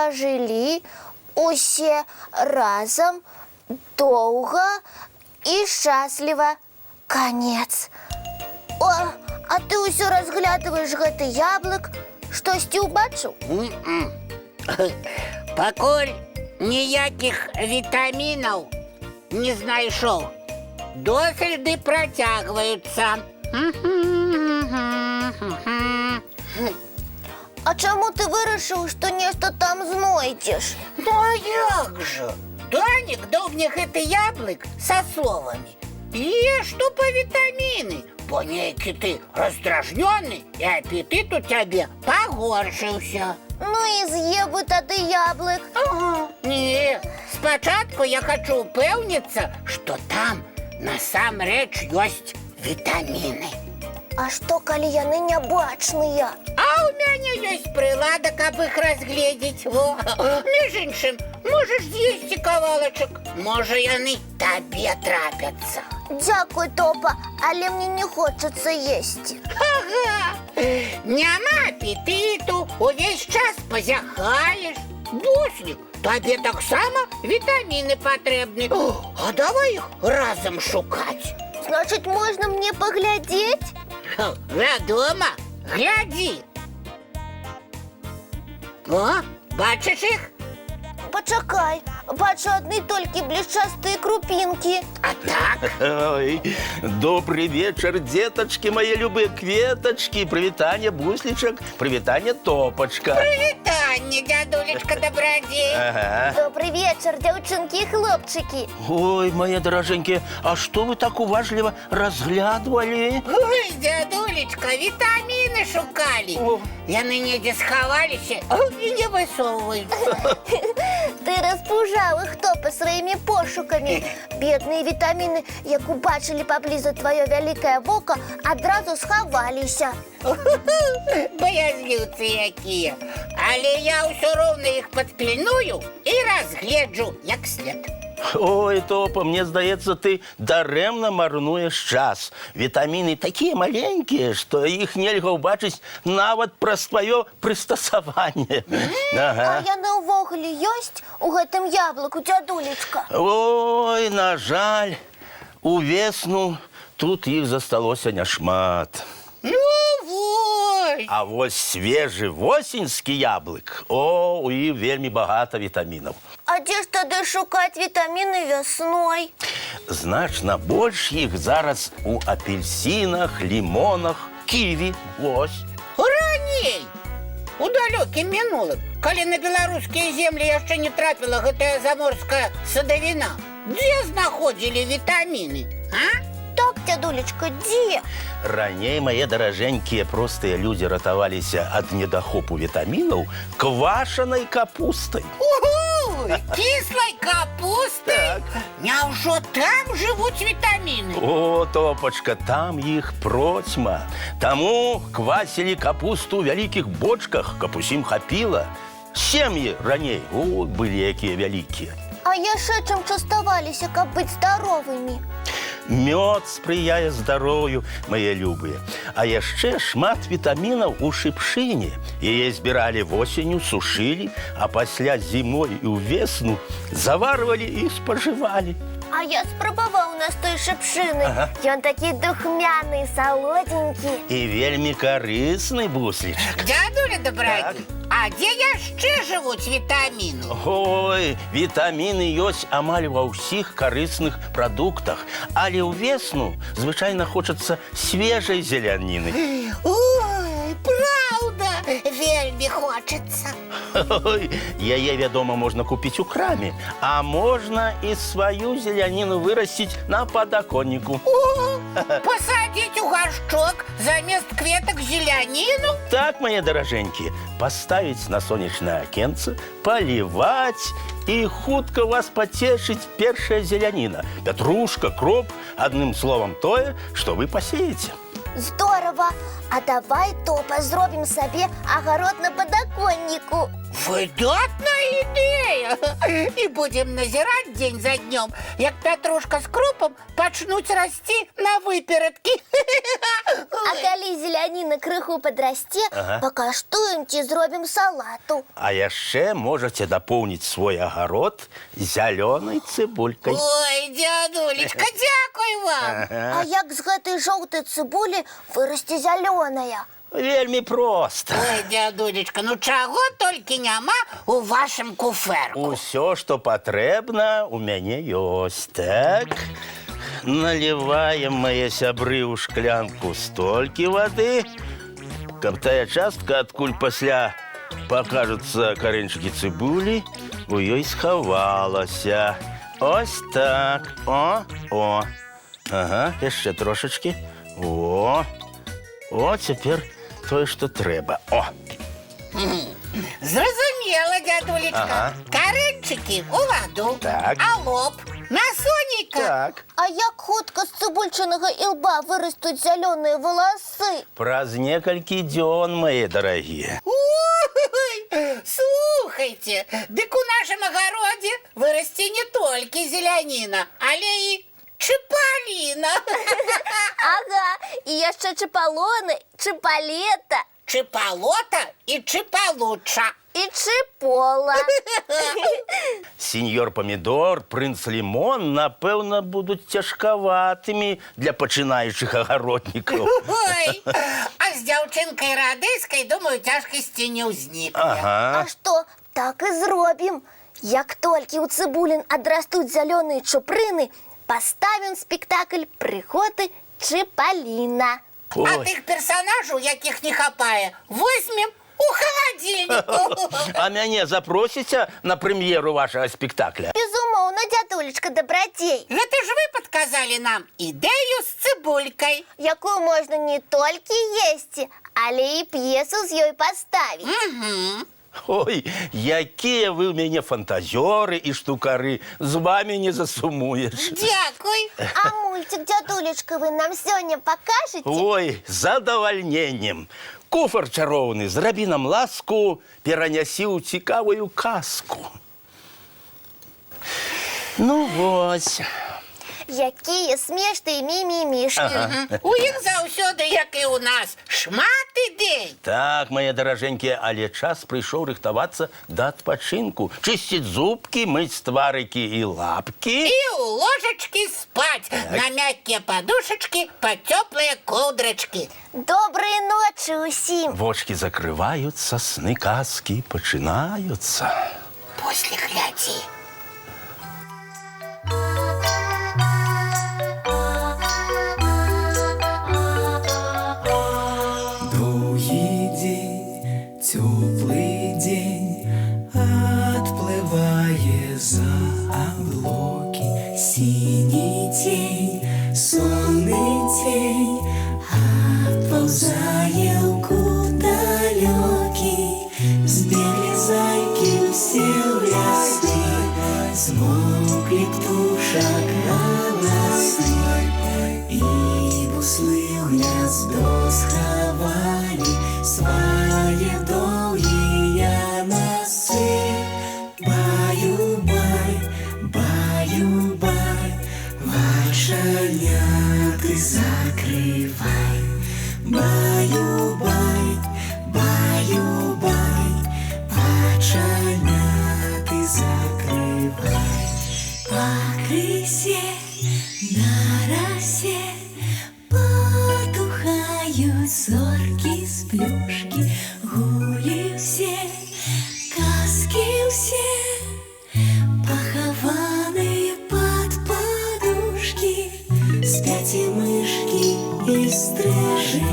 Пажылі усе разам доўга і шчасліва. Канец. О, а ты ўсё разглядваеш гэты яблык, штосьці ўбачыў? Пакуль ніякіх вітамінаў не знайшоў. Доследы працягваюцца. А чаму ты вырашыў, што нешта там знойдзеш? Ну а як жа? Данік даў мне гэты яблык са словамі: «Еш тупо вітаміны, бо нейкі ты раздражнёны і апетыт у цябе пагоршыўся». Ну і з'еў бы тады яблык. Ага. Не, спачатку я хачу ўпэўніцца, што там насамрэч ёсць вітаміны. А што, калі яны нябачныя? А ў мяне ёсць прылада, каб іх разгледзець. Во. Між іншым, можаш з'есці кавалачак. Можа, яны табе трапяцца. Дзякуй, Топа, але мне не хочацца есці. Ага. Няма апетыту, увесь час пазяхаеш. Буслік, табе таксама вітаміны патрэбны. О, а давай іх разам шукаць. Значыць, можна мне паглядзець? Ха, вядома, глядзі. О, бачыш іх? Пачакай, бачу адны толькі блішчастыя крупінкі. А так? Ой, добры вечар, дзетачкі, мае любыя кветачкі. Прывітанне, Буслічак, прывітанне, Топачка. Прывітанне, дзядулечка Дабрадзей. Ага. Добры вечар, дзяўчынкі і хлопчыкі. Ой, мае даражэнькія, а што вы так уважліва разглядвалі? Ой, дзядулечка, вітаміны шукалі. О. Яны недзе схаваліся і не высоўваюцца. Ты распужаў іх, Топа, сваімі пошукамі. Бедныя вітаміны, як убачылі паблізу тваё вялікае вока, адразу схаваліся. Баязліўцы якія. Але я ўсё роўна іх падпільную і разгледжу як след. Ой, Топа, мне здаецца, ты дарэмна марнуеш час. Вітаміны такія маленькія, што іх нельга ўбачыць нават праз тваё прыстасаванне. А Ага. яны ўвогуле ёсць у гэтым яблыку, дзядулечка? Ой, на жаль, у весну тут іх засталося няшмат. Ну вось. А вось свежы восеньскі яблык, о, у ім вельмі багата вітамінаў. А дзе ж тады шукаць вітаміны вясной? Значна больш іх зараз у апельсінах, лімонах, ківі. Вось. Раней, у далёкім мінулым, калі на беларускія землі яшчэ не трапіла гэтая заморская садавіна, дзе знаходзілі вітаміны, а? Так, дзядулечка, дзе? Раней, мае даражэнькія, простыя людзі ратаваліся ад недахопу вітамінаў квашанай капустай. Ой, кіслай капусты? Так. Няўжо там жывуць вітаміны? О, Топачка, там іх процьма. Таму квасілі капусту ў вялікіх бочках, каб усім хапіла. Сем'і раней, о, былі якія вялікія. А яшчэ чым частаваліся, каб быць здаровымі? Мёд спрыяе здароўю, мае любыя. А яшчэ шмат вітамінаў у шыпшыне. Яе збіралі восенню, сушылі, а пасля зімой і ўвесну заварвалі і спажывалі. А я спрабаваў настой шыпшыны. Ага. Ён такі духмяны, салодзенькі. І вельмі карысны, Буслічак. Дзядуля Дабрадзей, а дзе яшчэ жывуць вітаміны? Ой, вітаміны ёсць амаль ва ўсіх карысных прадуктах, але ўвесну звычайна хочацца свежай зеляніны. Ой, праўда, вельмі хочацца. Ой, яе, вядома, можна купіць у краме, а можна і сваю зеляніну вырасціць на падаконніку. О, пасадзіць у гаршчок замест кветак зеляніну? Так, мае даражэнькія, паставіць на сонечнае акенца, паліваць, і хутка вас пацешыць першая зеляніна. Пятрушка, кроп, адным словам тое, што вы пасееце. Здорава! А давай, Топа, зробім сабе агарод на падаконніку. Выдатная ідэя! І будзем назіраць дзень за днём, як пятрушка з кропам пачнуць расці на выперадкі. А калі зеляніна крыху падрасце, Ага. пакаштуем ці зробім салату. А яшчэ можаце дапоўніць свой агарод зялёнай цыбулькай. Ой, дзядулечка, дзякуй вам. А як з гэтай жоўтай цыбулі вырасце зялёная? Вельмі проста. Ой, дзядулечка, ну чаго толькі няма у вашым куферку? Усё, што патрэбна, у мяне ёсць. Так. Наліваем, мае сябры, ў шклянку столькі вады, каб тая частка, адкуль пасля пакажуцца карэнчыкі цыбулі, у ёй схавалася. Ось так. О, о. Ага, яшчэ трошачкі. О. О, цяпер тое, што трэба. О. Зразумела, дзядулечка. Ага. Карэнчыкі у ваду, Так. а лоб на сонейка. Так. А як хутка з цыбульчынага ілба вырастуць зялёныя валасы? Праз некалькі дзён, мае дарагія. Ой, слухайце, дык у нашым агародзе вырасце не толькі зеляніна, але і чыпаліна. Ага, і яшчэ чыпалоны, чыпалета Чыпалота і чыпалуча. і чыпола. Сеньор Памідор, прынц Лімон, напэўна, будуць цяжкаватымі для пачынаючых агароднікаў. Ой, а з дзяўчынкай радыскай, думаю, цяжкасці не ўзнікне. Ага. А што, так і зробім. Як толькі ў цыбулін адрастуць зялёныя чупрыны, паставім спектакль «Прыгоды Чыпаліна». А Ой. тых персонажаў, якіх не хапае, возьмем у халадзільніку. А мяне запросіце на прэм'еру вашага спектакля? Безумоўна, дзядулечка дабрадзей, Гэта ж вы падказалі нам ідэю з цыбулькай. якую можна не толькі есці, але і п'есу з ёй паставіць. Ой, якія вы ў мяне фантазёры і штукары, з вамі не засумуеш. Дзякуй. А мульцік, дзядулечка, вы нам сёння пакажаце? Ой, з задавальненнем. Куфар чароўны, зрабі нам ласку, перанясі ў цікавую казку. Ну вось. Якія смешныя мімімішкі. У іх заўсёды, як і ў нас, шмат ідэй. Так, мае даражэнькія, але час прыйшоў рыхтавацца да адпачынку, чысціць зубкі, мыць тварыкі і лапкі. І ў ложачкі спаць на мяккія падушачкі пад цёплыя коўдрачкі. Добрай ночы ўсім. Вочкі закрываюцца, сны казкі пачынаюцца. После глядзі. Доўгі дзень, цёплы дзень адплывае за аблокі. Сіні цень, сонны цень адпаўзае ў кут далёкі. Збеглі зайкі ўсе ў лясы, змоўклі птушак галасы. І буслы ў гняздо схавалі свае доўгія насы. Баю-бай, баю-бай, вачаняты закрывай. Баю-бай, баю-бай, вачаняты закрывай. Пакрысе на расе потухаюць зоркі сплюшкі, гулі ўсе, казкі ўсе, пахаваныя пад падушкі, спяць і мышкі і стрыжы,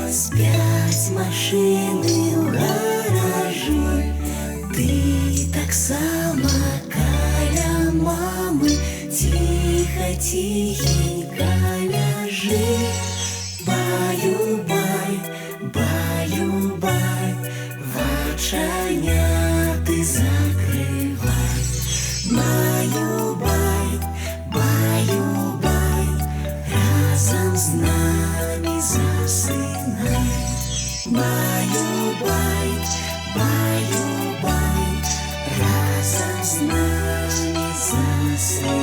спяць машыны ў гаражы. Ты таксама каля мамы ціха, ціхенька ляжы. Баю-бай, баю-бай, вачаняты закрывай. Баю-бай, баю-бай, разам з намі засынай. Баю-бай, баю-бай, разам з намі засынай.